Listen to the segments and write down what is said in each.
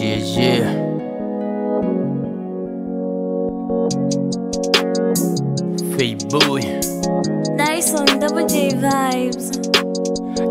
Yeah. Fake boy. Nice on Double J vibes.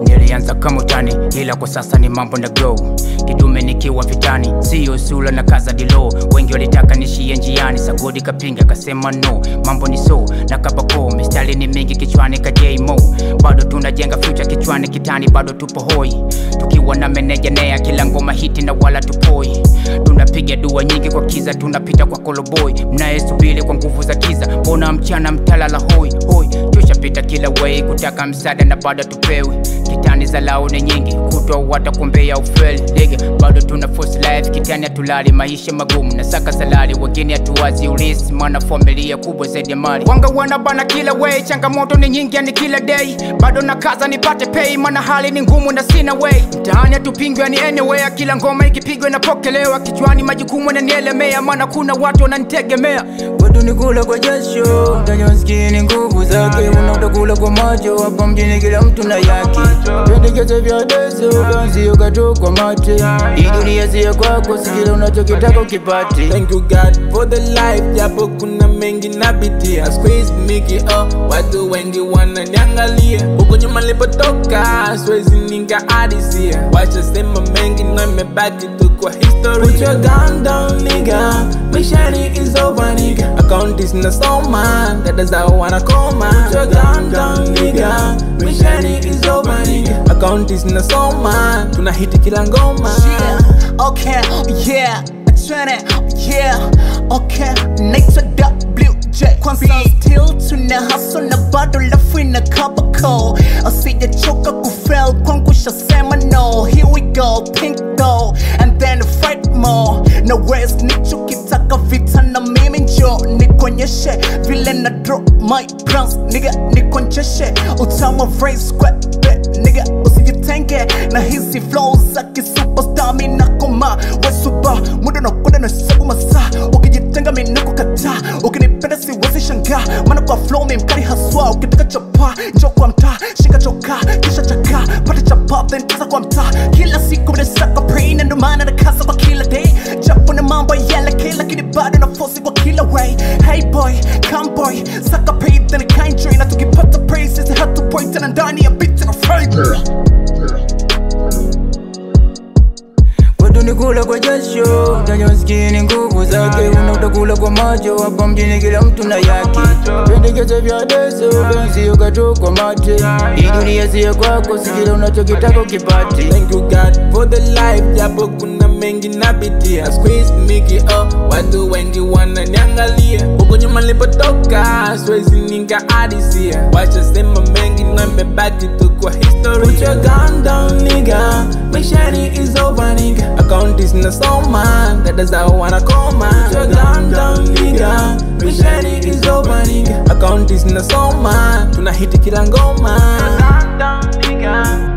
Nilianza kama utani, ila kwa sasa ni mambo na glow. Kidume nikiwa vitani, sio sula na kaza dilo. Wengi walitaka nishie njiani, sagodi kapinga kasema no. Mambo ni so, na kabako, mistari ni mingi kichwani ka J-Mo. Bado tunajenga future kichwani kitani, bado tupo hoi. Tukiwa na meneja nea, kila ngoma hiti na wala tupoi. Tunapiga dua nyingi kwa kiza, tunapita kwa koloboi. Mnayesubiri kwa nguvu za kiza, mbona mchana mtalala hoi hoi. Tushapita kila way, kutaka msaada na bado tupewi. Kitani za lao ni nyingi, kutwa watakumbea ufeli. Nigga, bado tuna force life, kitani hatulali, maisha magumu na saka salari. Wengine hatuwazi ulisi, maana familia kubwa zaidi ya mali. Wanga wanabana kila way, changamoto ni nyingi yani kila day. Bado nakaza nipate pay, maana hali ni ngumu na sina way. Mtaani hatupingwi yani anywhere, kila ngoma ikipigwa inapokelewa. Kichwani majukumu yananielemea, maana kuna watu wananitegemea. Watu ni kula kwa jasho, mtani nguvu zake. Unaotakula kwa macho, hapa mjini kila mtu na yake. Pendekeze vya deso, banzi ukatokwa mate. Hii dunia si ya kwako, si kila unachokitaka ukipate. Thank you God for the life, japo kuna mengi napitia. Squeeze Mickey, oh, watu wengi wananiangalia. Huko nyuma nilipotoka, siwezi nikahadisia. Washasema mengi na imebaki tu kwa history. Put your gun down nigga, mission is over nigga. Account is nasoma, dada zao wanakoma. Put your gun down nigga, mission is over nigga. Account is nasoma, tunahiti kila ngoma. Yeah, okay, yeah, yeah, okay, naitwa WJ. Kwanza still tuna hustle na bado lafu ina kabako. Asijachoka kufail kwangu shasema no. Here we go, pink though, and then fight more. Na where's nichokitaka vita na mimi njo nikonyeshe vile na drop my browns nigga, nikonjeshe utamu race square nigga, usijitenge na hizi flows za kisuperstar. Mimi nakoma wesuba muda na kwenda na hesabu masaa. Ukijitenga mimi nakukataa, ukinipenda siwezi shangaa, maana kwa flow mimi mkali haswa. Ukitaka chapa njoo kwa mtaa, shika choka kisha chaka, pata chapa then tesa kwa mtaa. Kila siku mnasaka pain, ndo maana nakaza kwa kila day, japo na mambo yelekee, lakini bado na force kwa kila way. Hey boy, come boy, saka pay then kind joy, na tukipata praises hatupoint na ndani ya beat na fight. Watu ni kula kwa jasho, mtani nguvu zake. Unaotakula kwa macho, hapa mjini kila mtu na yake. Pendekeze vya deso, banzi ukatokwa mate. Hii dunia si ya kwako, si kila unachokitaka ukipate. Thank you God for the life, japo kuna mengi napitia. Squeeze Mickey, oh, watu wengi wananiangalia. Huko nyuma nilipotoka, siwezi nikahadisia. Washasema mengi na imebaki tu kwa history. Put your gun down nigga, mission is over nigga. Account is nasoma, dada zao wanakoma. Put your gun down nigga, mission is over nigga. Account is nasoma, tunahiti kila ngoma. Put your gun down nigga.